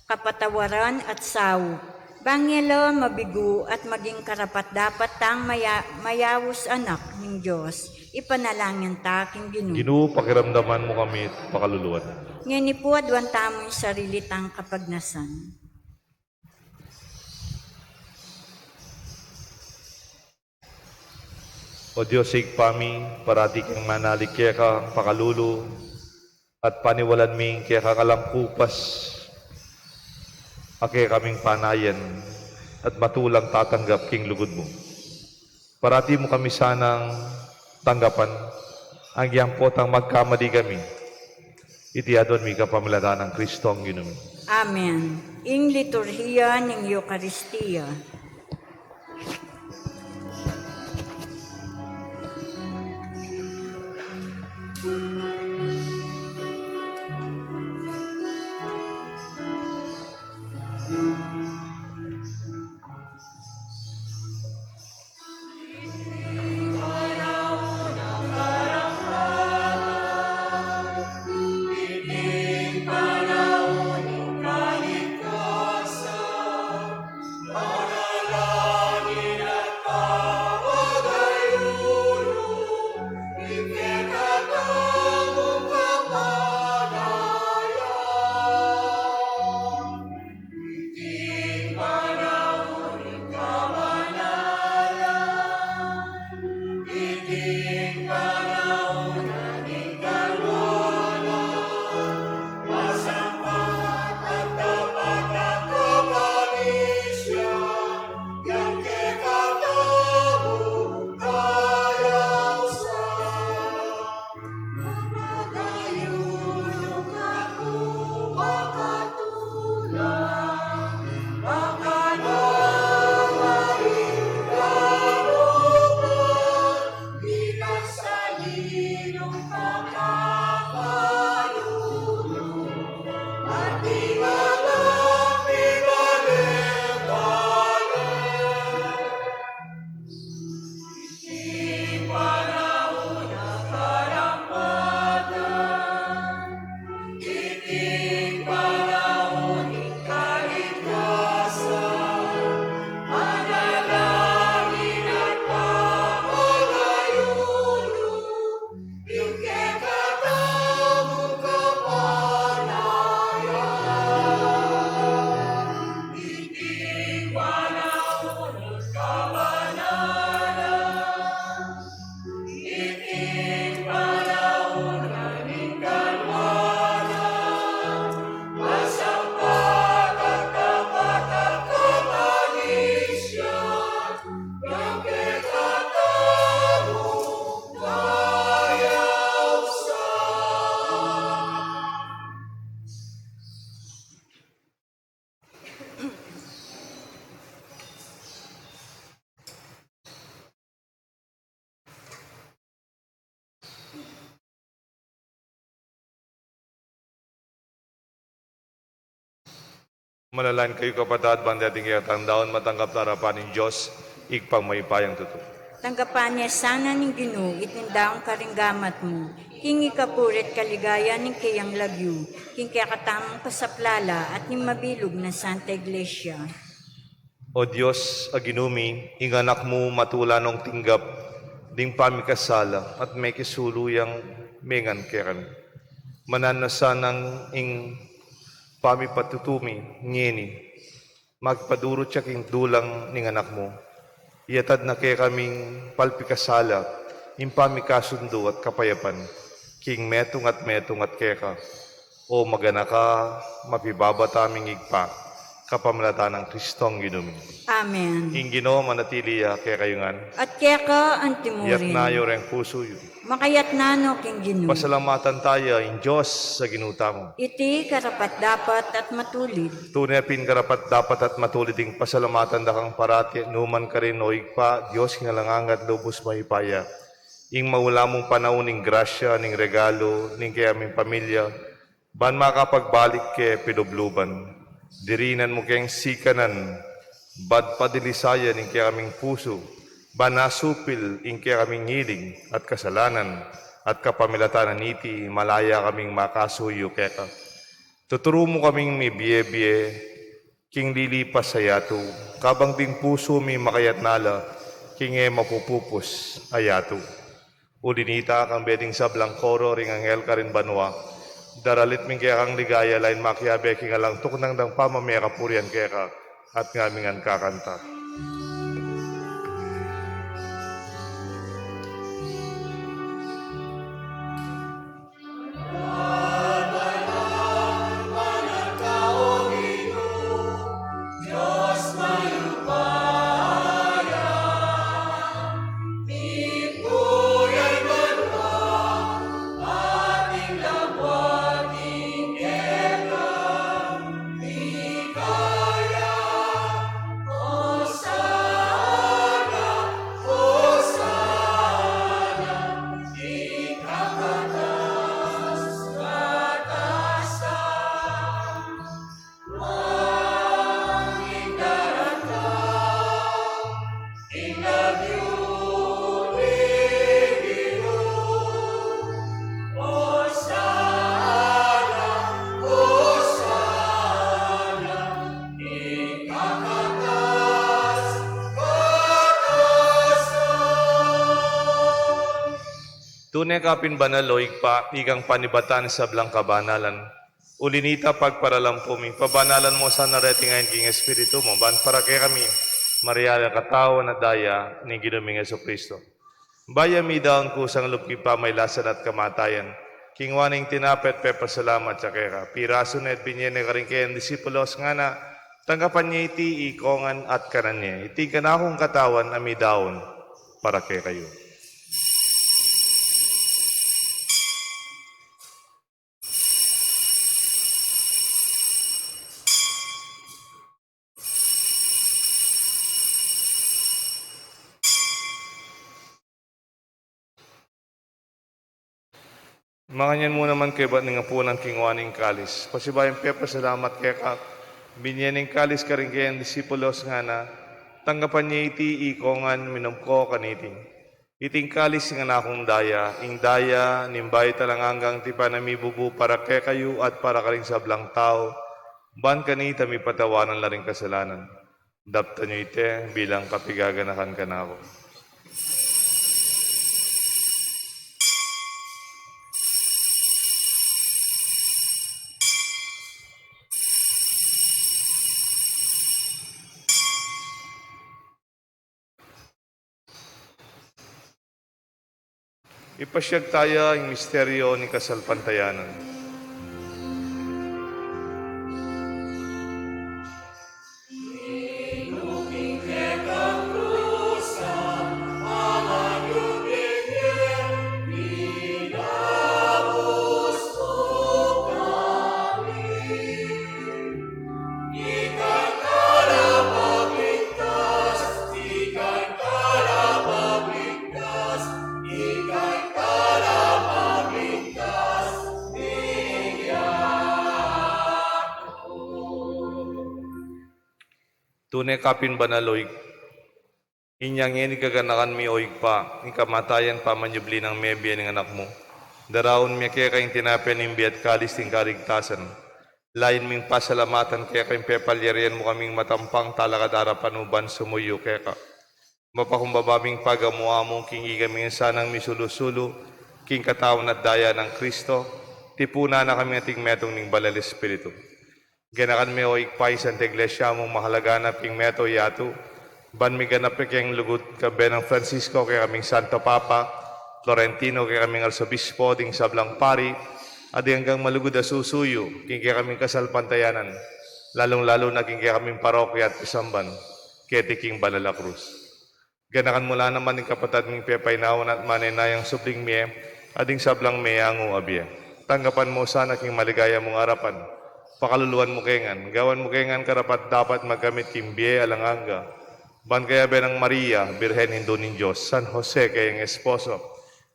kapatawaran at saup, ban e la mabigu at maging karapat-dapat tang maya-, mayaus anak ning Dios, ipanalangin ta king Ginu. Ginu, pakiramdaman mu kami't pakaluluan. Ngeni pu aduan tamu ing sarili tang kapagnasan. O Dios, Ibpa mi, parati keng manalig keka pakalulu, at paniwalan mi keka alang kupas a kekaming panayan, at matulang tatanggap king lugud mu. Parati mu kami sanang tanggapan, agyang potang magkamali kami. Iti aduan mi kapamilatan nang Kristong Ginu mi. Amen. Ing liturhiya ning Eukaristia. Manalangin kayu, kapatad, ban deting kekatang daun matanggap la arapan ning Dios, Ibpang mayupayang tutu. Tanggapan na sana ning Ginu iting daun karing gamat mu, king ikapuri't kaligayan ning keyang lagyu, king kekatamung kasaplalan at ning mabilug nang Santa Iglesia. O Dios, a Ginu mi, ing Anak mu matula nong tinggap ding pamikasala at mekisulu yang mengan kekami. Mananu na sanang ing pamipatutu mi ngeni, makipadurut ya king dulang ning Anak mu. Iyatad na kekaming palpikasala ing pamikasundu at kapayapan king metung at metung at keka. O maganaka, mapibabata ming Ibpa, kapamilatan nang Kristong Ginu mi. Amen. Ing Ginu manatili ya kekayu ngan. At keka antimurin. Iyatas yu reng pusu yu. Makayatna no king Ginu. Pasalamatan taya ing Dios a Ginu tamu. Iti karapat-dapat at matulid. Tune pin karapat-dapat at matulid ing pasalamatan da kang parati, nukarin man, o Ibpa, Dios king alang angga at lubus mayupaya. Ing maulamun panaun ning grasya, ning regalu, ning kekaming pamilya, ban makapagbalik ke pilubluban. Dirinan mu keng sikanan, ban padilisayan ing kekaming pusu, ban masupil ing kekaming ngiling at kasalanan, at kapamilatan na niti, malaya kaming makasuyu keka. Tuturu mu kaming mibie-bie king lilipas a yatu, kabang ding pusu mi makayatna la king e mapupupus a yatu. Uli na nita, kambe ding sablang koro ring anghel karin banua, daralit mi ing kekang ligaya, lain makiabe king alang tuknang dang pamamie kapurian keka, at ngaming ngan kakanta. Tune ka pin banal, o Ibpa, ikang panibatan ning sablang kabanalan. Uli na nita, pagparalampu mi, pabanalan mu sana reting ain king Espiritu mu, ban para kekami mariali a katawan at daya ning Ginu ming Jesucristo. Bayu mi daun kusang lub king pamailasan at kamatayan, kinuan ne ing tinape at pepasalamat ya keka, pirasu ne at binie ne karing keyang disipulos, ngana, tanggapan ye iti ikongan at kanan ye. Iti ing kanakung katawan a midaun para kekayu. Makanyan mu naman kaybat ning apunan, kinuan ne ing kalis, pasibayu yang pepasalamat keka, binie ne ing kalis karing keyang disipulos, ngana, tanggapan ye iti ikongan, minum ko kaniti. Iti ing kalis ning kanakung daya, ing daya ning bayu at alang anggang tipan a mibubu para kekayu at para karing sablang tau, ban kanita mipatawanan la ring kasalanan. Daptan yu iti bilang kapaganakan kanaku. Ipasiag taya ing misteryo ning kasalpantayanan. Tune ka pin banal, o Ig-, inya ngeni gaganakan mi, o Ibpa, ing kamatayan pamanyubli nang mebie ning Anak mu. Daraun mi keka ing tinape ning bie at kalis ning kaligtasan. Lain ming pasalamatan keka ing pepalyarian mu kaming matampang talakad king arapan mu ban sumuyu keka. Mapakumbaba ming pagamu-amu king ikaming sanang misulu-sulu king katawan at daya nang Kristo, tipunan na kami ating metung ning Banal Espiritu. Ganakan me, o Ibpa, ing Santa Iglesia mung mahalaga na pin meto yatu, ban miganap ya king lugud, kayabe nang Francisco kekaming Santo Papa, Florentino kekaming Arsobispo, ding sablang pari, at ding anggang malugud a susuyu king kekaming kasalpantayanan, lalung-lalu na king kekaming parokya at kasamban keti king Banal a Krus. Ganakan mu la naman ing kapatad ming pepainawa at manenayang subling mie, at ding sablang meyangu a bie. Tanggapan mu sana king maligaya mung arapan. Pakaluluan mu ke ngan, gawan mu ke ngan karapat-dapat magkamit king bie alang angga. Ban kayabe nang Maria, Birhen Indu ning Dios, San Jose kayang esposo,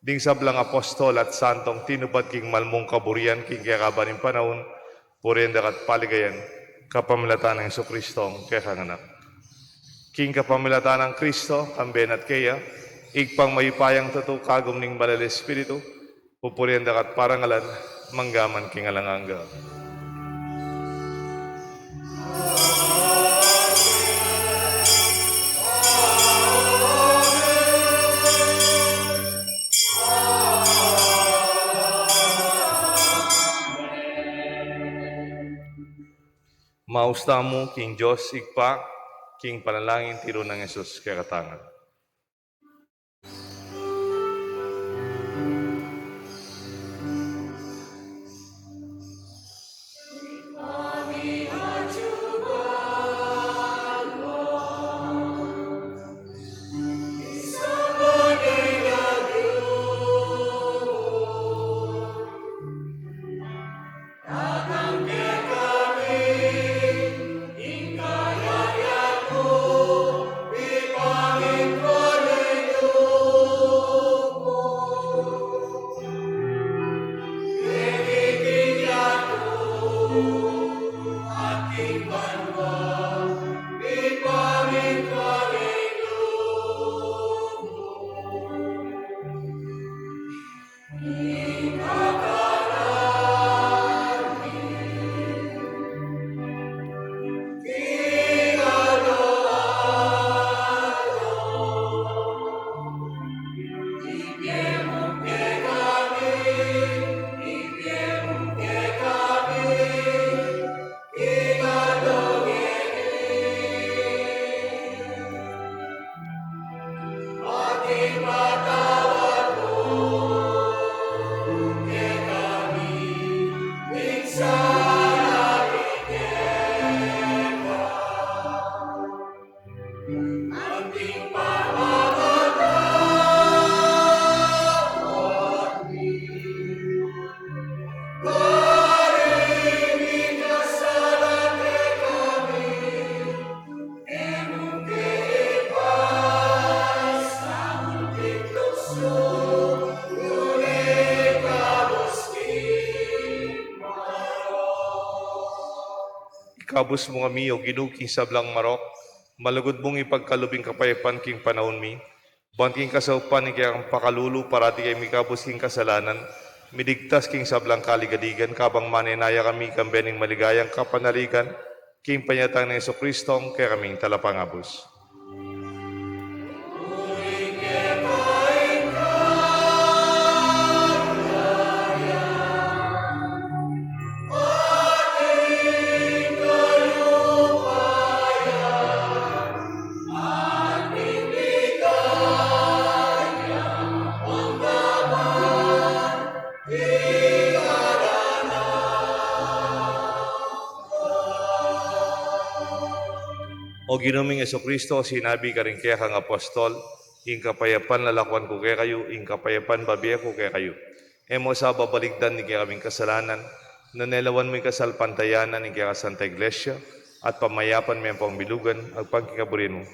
ding sablang apostol at santong tinupad king malmung kaburian king kekaba ning panaun, purian daka at paligayan, kapamilatan nang Jesucristo, kekang Anak. King kapamilatan nang Kristo, kambe na at keya, Ibpang mayupayang tutu, kagum ning Banal Espiritu, pupurian daka at parangalan, manggaman king alang angga. Maus tamu king Dios Ibpa, king panalangin tiru nang Jesus kekatamu. Ikabus mu kami, O Ginu, king sablang marok, malugud mung ipagkalub ing kapayapan king panaun mi, ban king kasaupan ning kekang pakalulu, parati kami mikabus king kasalanan, miligtas king sablang kaligaligan, kabang manenaya kami kambe ning maligayang kapanaligan, king panyatang nang Jesucristo, kekaming talapangabus. O Ginu ming Jesucristo, sinabi karing kekang apostol, ing kapayapan lalakuan ku kekayu, ing kapayapan babie ku kekayu. E mu sa babalikdan ding kekaming kasalanan, nune lawan mu ing kasalpantayanan ning kekang Santa Iglesia, at pamayapan me ampong bilugan, agpang king kaburian mu,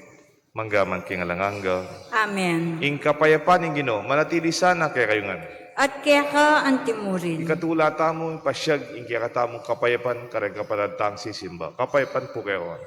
manggaman king alang angga. Amen. Ing kapayapan ning Ginu, manatili sana kekayu ngan. At keka antimurin. Ikatula tamu, ing pasiag, ing kekatamung kapayapan, kareng kapatad tang sisimba. Kapayapan pu kekayu ngan.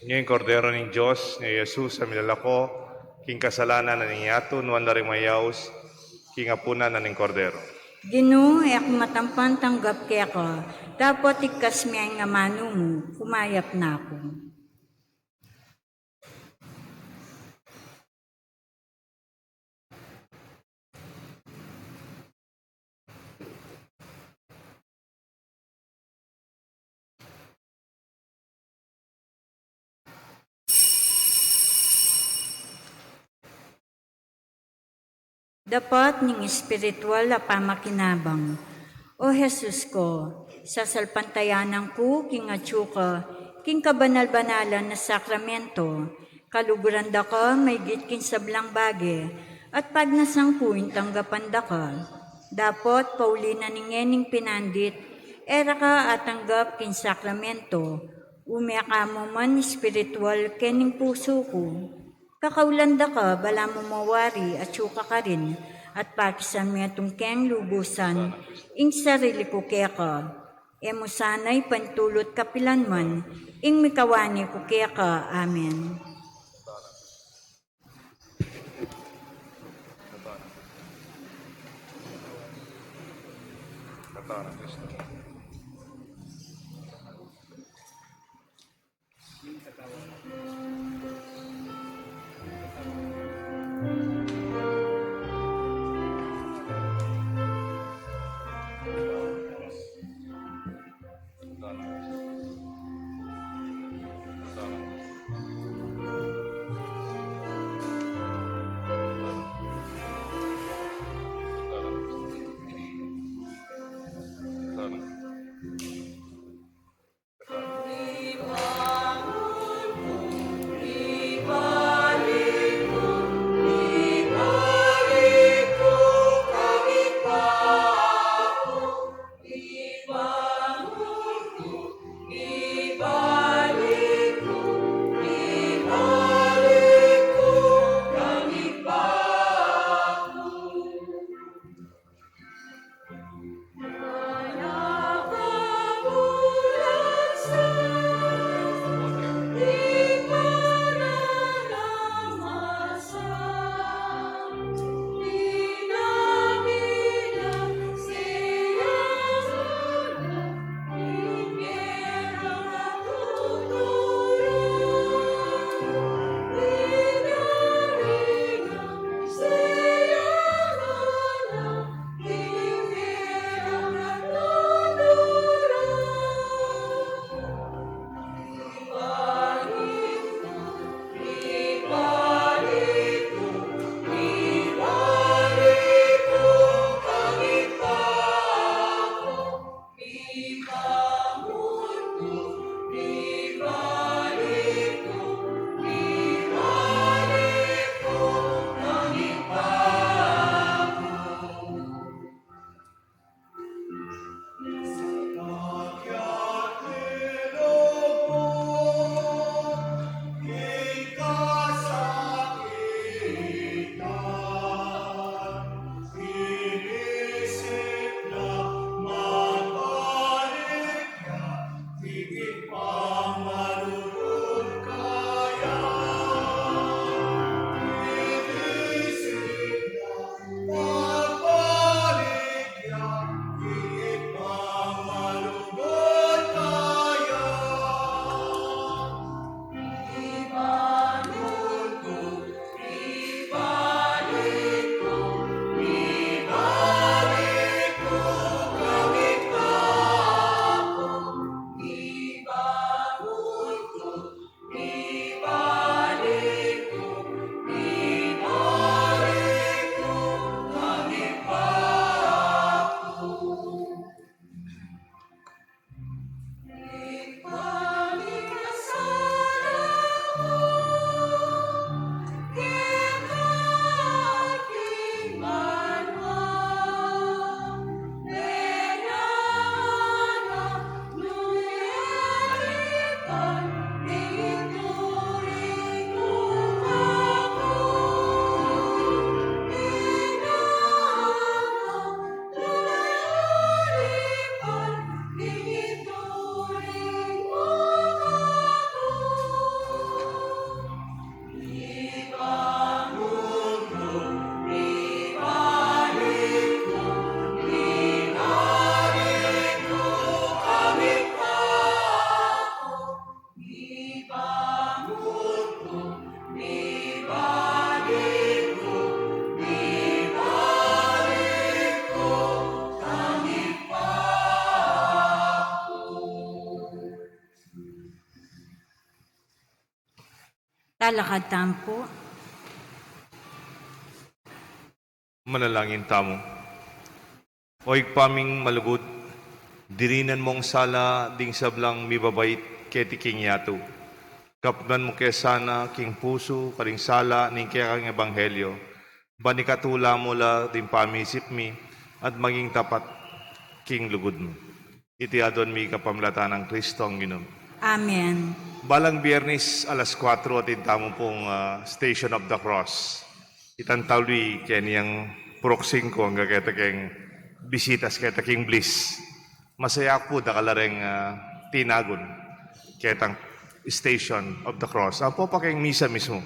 Ini ing Kordero ning Dios, ini i Jesus a milalako king kasalanan na ning yatu. Nuan la ring mayaus king apunan na ning Kordero. Ginu, e ku matampan tanggap keka, dapot ikkas me ing amanu mu, kumayap na ku. Dapat ning espiritual a pamakinabang. O Jesus ko, sasalpantayanan ku king atyu ka king kabanal-banalan a sakramento, kaluguran da ka maigit king sablang bage, at pagnasan ku ing tanggapan da ka. Dapot pauli na ning ngening pinandit, e ra ka atanggap king sakramento, ume ka mu man espiritual kening pusu ku. Kakaulan da ka, balamu mawari atyu ka karin, at pakisan metung keng lubusan ing sarili ku keka. E mu sana ipantulut kapilan man ing mikawani ku keka. Amen. Talakad tamu pu. Manalangin tamu. O Ibpa ming malugud, dirinan mung sala ding sablang mibabait keti king yatu. Kapnan mu ke sana king pusu karing sala ning kekang ebanghelyo, ban ikatula mu la ding pamisip mi at maging tapat king lugud mu. Iti aduan mi kapamilatan nang Kristong Ginu mi. Amen. Balang Biyernes, alas kuatro, atin tamu pung, ah, Station of the Cross. Itang tauli keni yang purok singko angga keta keng bisitas keta king Bliss. Masaya ku pu dakal la reng, ah, tinagun ketang Station of the Cross. Ampo pa keng misa mismu.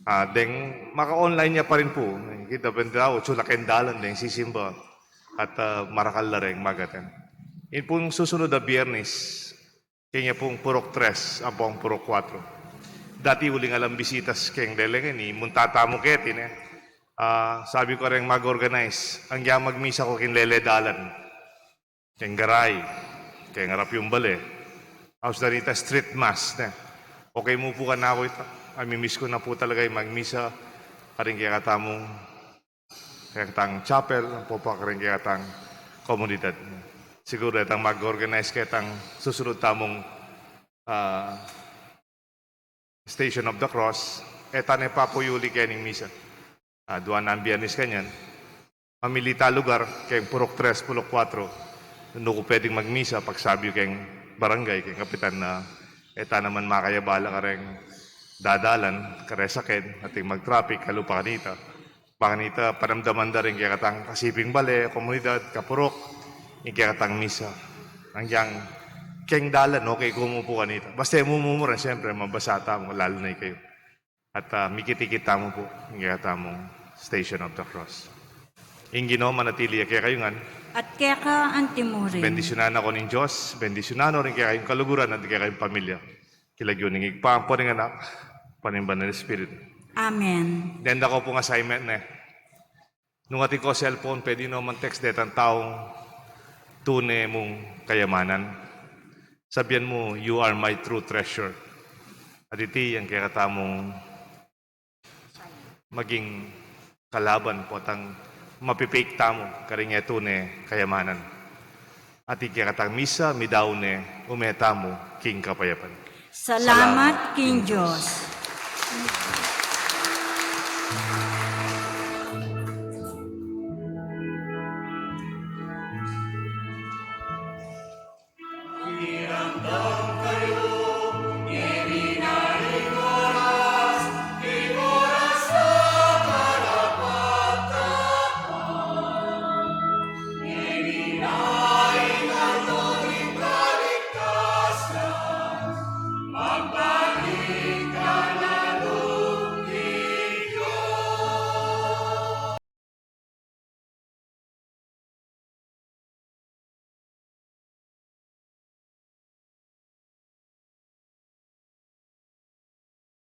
Ah, deng maka-online ya pa rin pu. Kita benda, utsu la keng dalan deng sisimba. At, ah, marakal la reng mag-attend. Ing pung susunod a Biyernes, keng ya pung purok tres, ampong purok kuatro. Dati uling alang bisitas keng lele ngeni, munta tamu keti ne. Ah, sabi ku reng mag-organize, anggyang magmisa ku keng lele dalan. Keng garai, keng arap yung bale. Aus da nita street mass ne. Okay mu pu kanaku ita. Amimiss ku na pu talaga ing magmisa karing kekatamung kekatang chapel, ampo pa karing kekatang komunidad. Siguru detang mag-organize ketang susunod tamung, ah, Station of the Cross, e ta ne papuyuli kening misa. Ah, dua nang Biyernes kanyan. Mamili ta lugar, keng purok tres, purok kuatro. Nung ku pwedeng magmisa, pagsabi yu keng barangay, keng kapitan na e ta naman makayabala kareng dadalan, kareng saked, ating mag-traffic, kalupa kanita. Bang kanita, panamdaman da ring kekatang kasiping bale, komunidad, kapurok, ing kekatang misa. Anggyang keng dalan, okay ku mu pu kanita. Basta e mu mumura, siyempre, mabasa tamu, lalo na ikayu. At, ah, mikit-ikit tamu pu, ing kekatamung Station of the Cross. Ing Ginu manatili ya kekayu ngan. At keka antimurin. Bendisyunan na kayu ning Dios, bendisyunan no ring kekayung kaluguran at kekayung pamilya. King lagyu ning Ibpa, ampo ning Anak, ampo ning Banal a Espiritu. Amen. Denda ku pung assignment ne. Nung atin kong cellphone, pwede no mang text detang taung tune mung kayamanan. Sabian mu, "You are my true treasure." At iti yang kekatamung maging kalaban potang mapipake tamu karing e tune kayamanan. At ing kekatang misa, midaun ne, ume tamu king kapayapan. Salamat king Dios.